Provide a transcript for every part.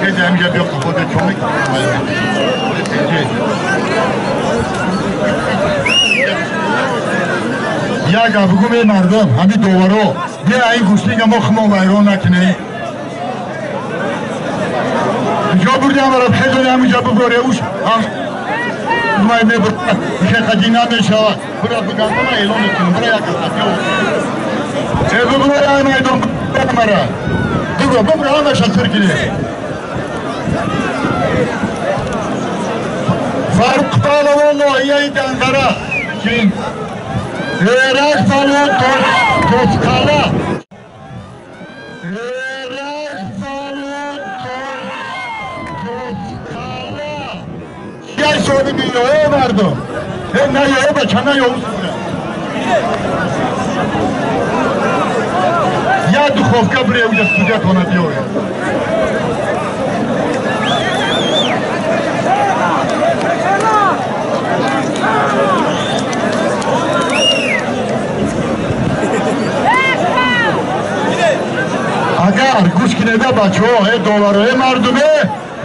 Хеле ҳаминҷа биё қафода чо мекунӣ? Як гап бигӯм, эй мардум, ҳамин доваро бия ин гӯштинга мо хумон вайрон накунем. Куҷо бурдиам ара хезони ҳаминҷа биборе уш май мебур хеқади намешавад. Бура бигандона эълон мекунем. Бура як гап биё. Э бибура ай майдон мара. Бибура, бибура ҳамаша сир кунем. Фаррух паҳлавон ноҳияи Данғара. Кин Эрак паҳлавон Тосқала. Эрак паҳлавон Тосқала. Яй сони биё, эй мардум. Э наё, э бача наё усура. Я духовка бре уҷа студиятона биёред. Агар гӯш кинеда бачаҳо, э долларо, э мардуме,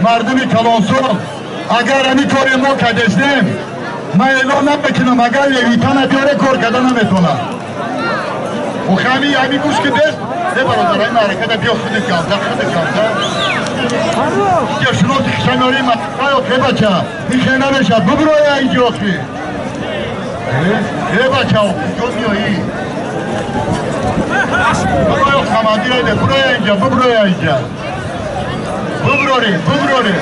мардуми калонсол, агар ҳамин кори мо кардестем, ман эълон намекунам, агар левитана биёре кор карда наметавонад. Охи ҳамин гӯш кидест, э бародар, ҳамин маъракада биё худит гавза, худит гавза. Я шуноси хишамёри маё, э бача, ин хел намешавад, бубуроя инҷо охи. Э бача, куҷо меоӣ? Бубуроя командир, бубуроя инҷа, бубуроя инҷа. Бубурори, бубурори.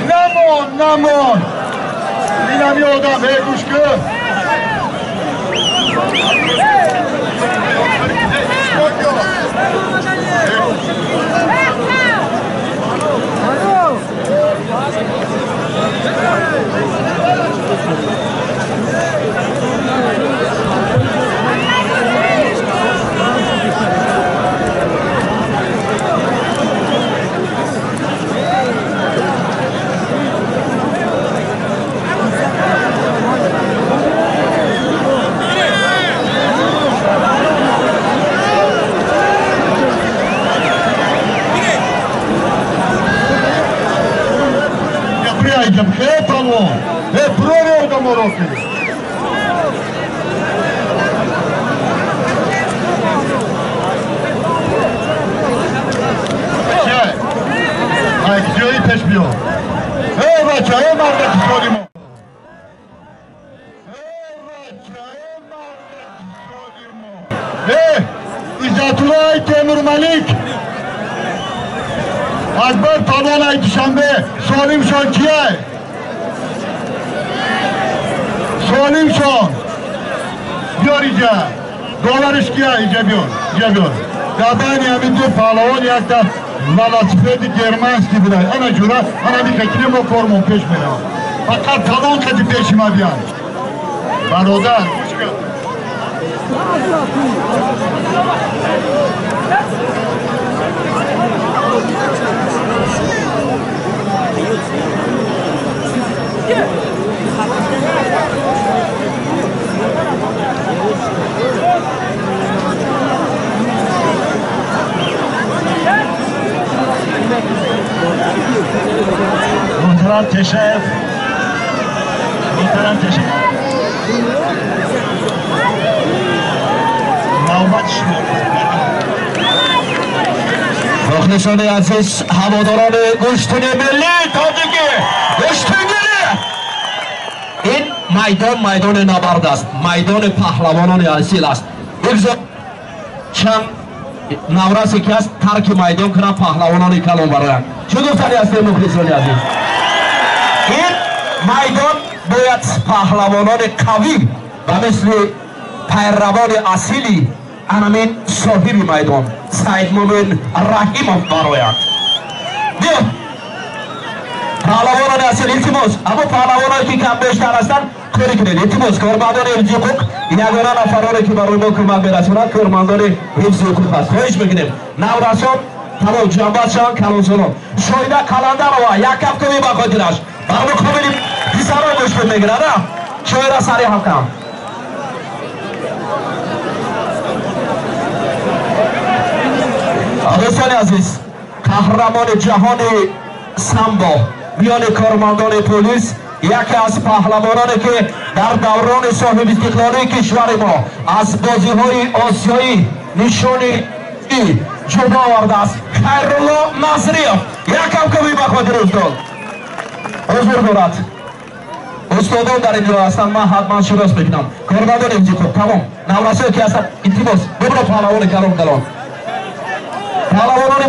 Намон, намон. Инами одам, э гӯш кун. Э палвон, э буроре одаморо ки. Чай, ай куҷои пеш биё. Э бача, э мардаки солимо. Э бача, э мардаки солимо. Э Иззатуллои Темурмалик. Акбар палвон ай Душанбе, Солимшон кияй? Солимшон биёр инҷа. Доллариш кия? Инҷа биёр, инҷа биёр. Дар байни ҳамин ду паҳлавон якта велосипеди германский будай. Ана ҷура, ана михакине мо кормон пеш меравад. Фақат фалон қади пеши ма биян. Бародар, гӯш кун. Муҳтарам Тешаев, муҳтарам Тешаев, навбат шумо. Мухлисони азиз, ҳаводорони гӯштини миллии тоҷикӣ, гӯштингирӣ, ин майдон майдони набард аст, майдони паҳлавонони асил аст. Бигзор чанд наврасе ки аст тарки майдон кунанд, паҳлавонони калон бароянд. Чӣ гуфтани ҳастем, мухлисони азиз? Ин майдон бояд паҳлавонони қавӣ ба мисли пайравони асили анамин соҳиби майдон Саидмумин Раҳимов бароянд. Биё паҳлавонони асил, илтимос, аммо паҳлавоное ки кам бештар ҳастанд кӯрӣ кунед, илтимос. Кормандони ҳифзи ҳуқуқ, ягона нафароне ки барои мо кӯмак мерасонанд кормандони ҳифзи ҳуқуқ аст. Хоҳиш мекунем, наврасон тамом ҷанбаз шаванд, калонсолон. Шоида Қаландарова як кафкӯбӣ ба хотираш бар муқобили писарон гӯштин мегирад. Шоира сари ҳафтам. Дӯстони азиз, қаҳрамони ҷаҳони Самбо миёни кормандони полис яке аз паҳлавононе ки дар даврони соҳибистиқлолии кишвари мо аз бозиҳои осиёӣ нишони ҷудо овардааст, Хайрулло Назриев. Якам кӯби ба хотири устод ҳузур дорад. Устодон дар ин ҷо ҳастанд, ман ҳатман шинос мекунам. Кормандони интихоб тамом наврасое ки ҳастанд, илтимос бибро паҳлавони калон калон, паҳлавонони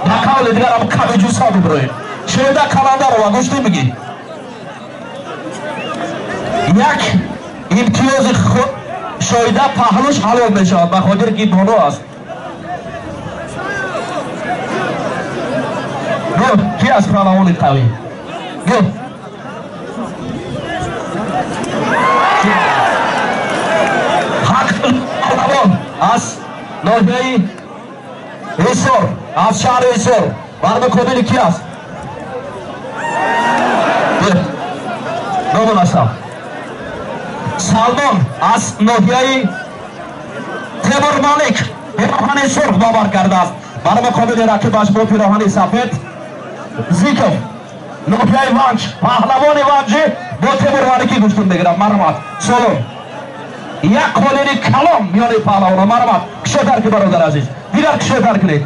ба қавли дигарам қавиҷуса биброем. Шеда Каландарова гӯштӣ бигӣ. Як имтиёзи шоида паҳлӯш ҳалол мешавад ба хотире ки боно аст. Гӯ ки аз паҳлавони қавӣ? Гӯ ҳақ паҳлавон аз ноҳияи Ҳисор, аз шаҳри Ҳисор бар муқобили ки аст? Ному насаб. Салмон аз ноҳияи Темурмалик пироҳани сурх бовар кардааст. Бар муқобили рақибаш бо пироҳани сафед Зиков, ноҳияи Ванҷ, паҳлавони Ванҷӣ бо Темурмаликӣ гӯштун мегирад. Марҳамат солон. Як қолини калом миёни паҳлавонон. Марҳамат кушодтар ки бародар азиз, дигар кушодтар кунед.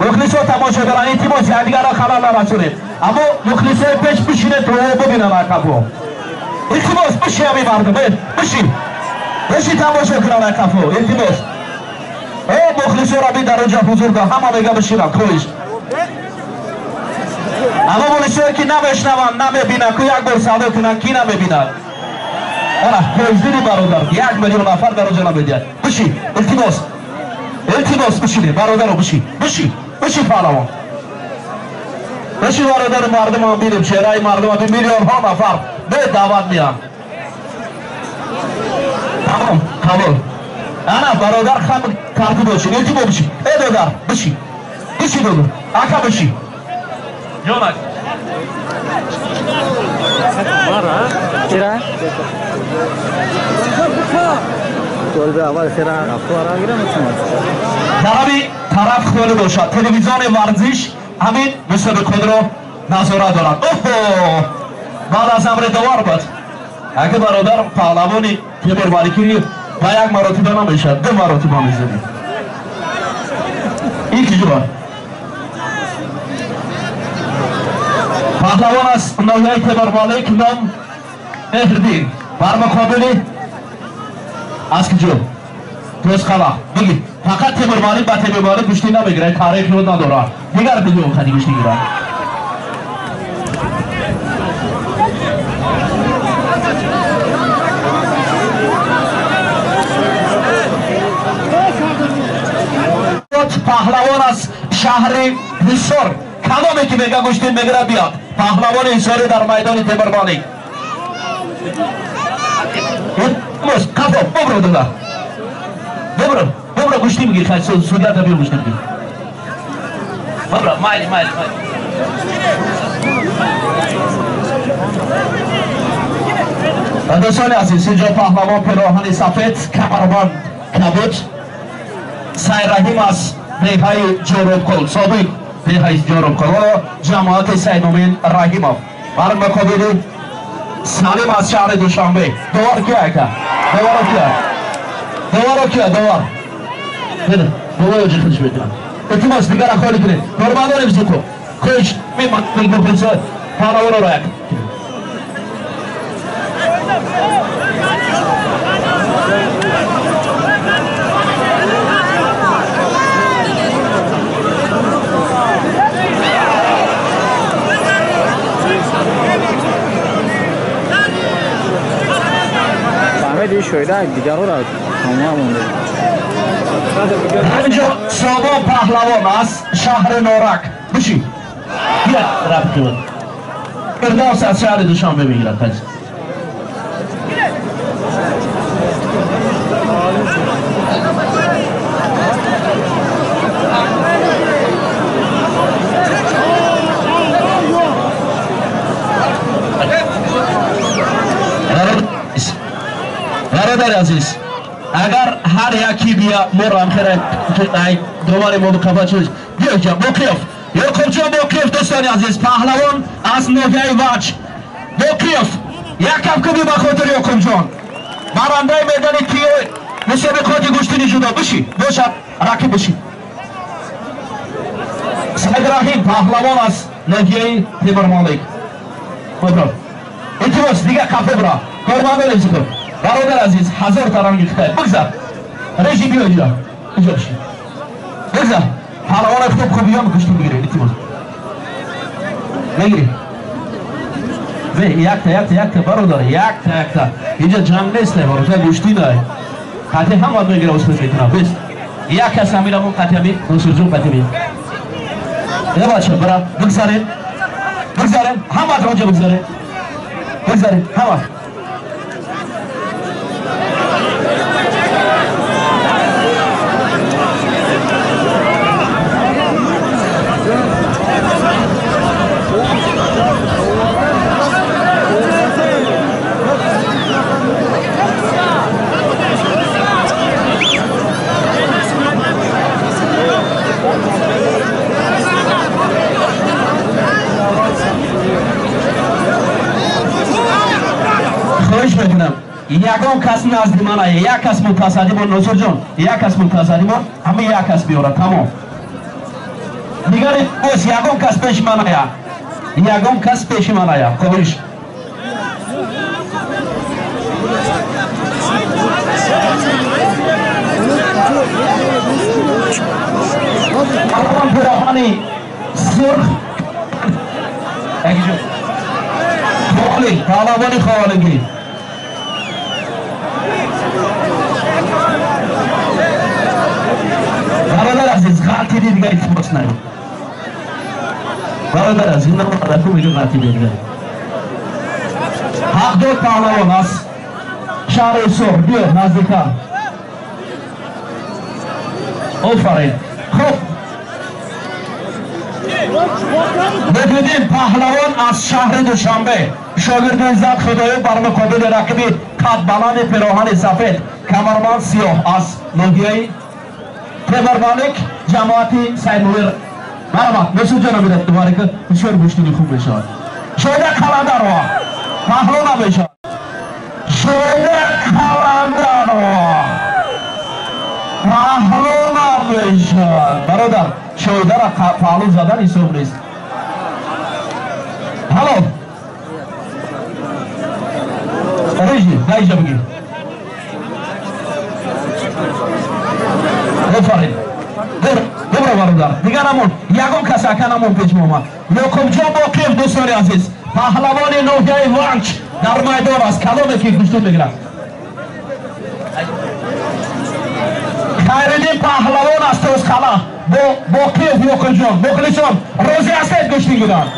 Мухлисо тамошогаран, илтимос якдигарро халал нарасонед. Аммо мухлисои пеш бишинед то бибинанд ақафо. Илтимос биши ҳами мардум, биши, биши тамошо кунанд ақафо, илтимос. Э мухлисоро би дар онҷа ҳузур дор, ҳама мега бишинанд, хоҳиш. Аммо мухлисое ки намешнаванд, намебинанд, ку як бор садо кунанд, ки намебинад? Ана хоҳиш диди бародар, 1 миллион нафар дар онҷа намедиҳад. Биши, илтимос, илтимос бишинед бародаро, биши, биши, биши паҳлавон. Биши бародари мардумам бинем, чеҳраи мардумам бин, миллионҳо нафар бе даъват меянд. Тамом, қабул. Ана бародар хам тартиб бошед, илтимос биши. Э додар, биши, биши додар, ака биши. Ҷонак. Тараби тараф холӣ бошад. Телевизиони варзиш ҳамин мусобиқотро назора дорад. Оҳо! Баъд аз амри довар буд. Ака бародар паҳлавони Темурмаликӣ ба як маротиба намешавад, 2 маротиба мезанед. Ин киҷо? Паҳлавон аз ноҳияи Темурмалик ном Меҳрдин бар муқобили аз киҷо? Тӯзқала. Бигӣ фақат Темурмалик ба Темурмалик гӯштӣ намегирад, таърих ёд надорад. Дигар бигӯ хади гӯштӣ гирад. Паҳлавон аз шаҳри Ҳисор кадоме ки мега гӯштин мегирад биёд. Паҳлавони Ҳисорӣ дар майдони Темурмалик. Қафо бубро дода, бубро, бубро гӯштӣ бигир, судята биё гӯштӣ бигир. Бубро, майли, майли, майли. Дӯстони азиз, инҷо паҳлавон пироҳани сафед, камарбанд кабуд, Сайраҳим аз деҳаи Ҷоробқул, собиқ деҳаи Ҷоробқул, ҷамоати Сайнумин Раҳимов бар муқобили Салим аз шаҳри Душанбе. Довар кия ака? Доваро кия? Доваро кия? Довар. Бобои оҷи худиш метавонад. Илтимос дигара холӣ кунед. Кормандони ҳифзи хоҳиш мухлисо паҳлавонро як. Ҳаминҷо Сомон паҳлавон аз шаҳри Норак. Биши. Бия рафиқи. Фирдавс аз шаҳри Душанбе мегирад. Бародари азиз, агар ҳар яки бия моро ҳамхера довари мо қафа чиз биё ҷа Боқиёв Ёқубҷон Боқиев, дӯстони азиз, паҳлавон аз ноҳияи Вач. Боқиев, як кафкӯбӣ ба хотири Ёқубҷон. Барандаи медали тиллои мусобиқоти гӯштини ҷудо. Биши, бошад, рақиб биши. Сайдраҳим паҳлавон аз ноҳияи Темурмалик. Хуб, илтимос, дигар қафо бира. Кормандон ҳифзи. Бародар азиз, 1000 таранги Хитай. Бигзар. Режим биё иҷо. Иҷо биши. Бигзар. Паҳлавони хуб хуб биём гӯштин бигиред, илтимос. Мегирӣ. Ве, якта, якта, якта, бародар, якта, якта. Инҷа ҷанг нест, бародар, гӯштин ай. Қатъи ҳама мегира, успех мекунам. Бес. Як кас ҳамирамон қатъи ҳами, Нусурҷон қатъи ми. Э бача, бира, бигзаред. Бигзаред, ҳама онҷа бигзаред. Бигзаред, ҳама. Хоҳиш мекунам, ягон кас назди ман ая, як кас мутасаддӣ бо Носирҷон, як кас мутасаддӣ бо, ҳама як кас биёра, тамом. Дигари боз ягон кас пеши ман ая, ягон кас пеши ман ая. Хоҳиш. Пироҳани сурх паҳлавони ховалигӣ. Бародар азиз, ғалтиди дигар илтимос наё. Бародар азиз, наку мега ғалтиди дигар. Ҳақдор паҳлавон аз шаҳри Суғд, биё наздиктар. Офарин. Хуб, Мебинем паҳлавон аз шаҳри Душанбе, шогирди Иззат Худоёв бар муқобили рақиби қадбаланди пироҳани сафед, камарбанд сиёҳ аз ноҳияи Темурмалик, ҷамоати Сайдмувир. Марҳамат, Нусурҷон Амиров, дуборака бисёр гӯштини хуб мешавад. Шоида Қаландарова паҳлавон мешавад. Шоида Қаландарова паҳлавон мешавад. Бародар, шоидара паҳлу задан ҳисоб нест. Ҳало. Режи, даиҷа бигир. Офарин. Добро, бародар. Дигар намон, ягон кас ака намон пеш омад. Ёқубҷон Боқиев, дӯстони азиз, паҳлавони ноҳияи Ванҷ дар майдон аст. Каломе ки гӯштин мегирад. Хайриддин паҳлавон аз Тозқала бо Боқиев Ёқубҷон. Мухлисон, розӣ ҳастед гӯштин гиранд?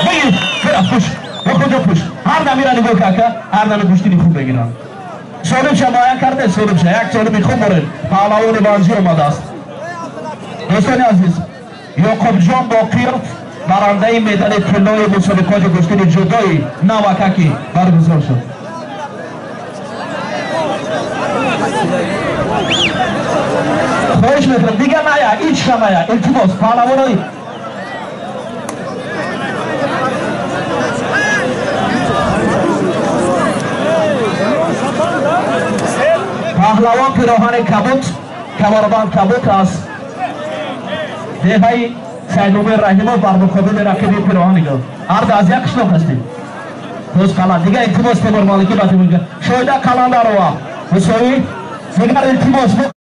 Бигир, бира, пуш. Ёқубҷон пуш. Ҳар дамира нигоҳ ака, ҳар дами гӯштини хуб мегиранд. Солимша муайян карде, солимша, як солими хуб боред. Паҳлавони Ванҷӣ омадааст. Дӯстони азиз, Ёқубҷон Боқиев барандаи медали тиллои мусобиқоти гӯштини ҷудои навакаки баргузор шуд. Хоҳиш мекунам, дигар ная, ҳеҷ ка ная, илтимос, паҳлавонои паҳлавон пироҳани кабут, камарбанд кабут аз деҳаи Сайдумир Раҳимов бар муқобили рақиби пироҳани гул. Ҳарду аз як қишлоқ ҳастем. Тозқала, дигар илтимос Темурмаликӣ ба Темур. Шоида Қаландарова, мусовӣ, дигар илтимос.